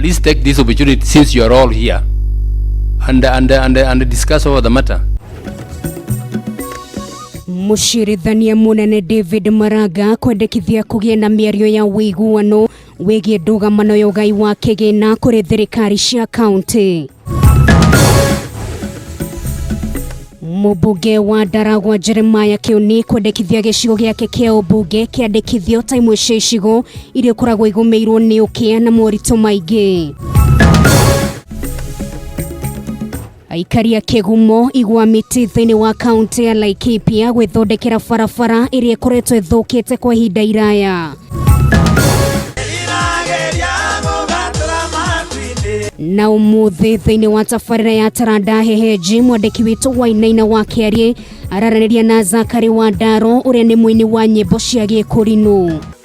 Please take this opportunity since you are all here and discuss over the matter. Mũcirithania mũnene David Maraga kwendekithia kũgĩe na mĩario ya ũiguano wĩgiĩ ndũgamano ya ũgai wa kĩgĩna kũrĩ thirikari cia kaunti. Mũmbunge wa Ndaragwa Jeremiah Kĩoni kwendekithia gĩcigo gĩake kĩa ũmbunge kĩandĩkithio ta imwe cia icigo iria ikoragwo igũmĩirwo nĩ ũkĩa na moritũ maingĩ. Aikari a Kĩgumo igwa mĩtĩ thĩinĩ wa kaunti ya Laikipia gwĩthondekera barabara ĩrĩa ĩkoretwo ĩthũkĩte kwa ihinda iraya. Na ũmũthĩ thĩinĩ wa tabarĩra ya Taranda Hehenji, mwandĩki witũ Wainaina wa Kĩariĩ araranĩria na Zakari wa Ndaro ũrĩa nĩ mũini wa nyĩmbo cia Gĩkũrinũ.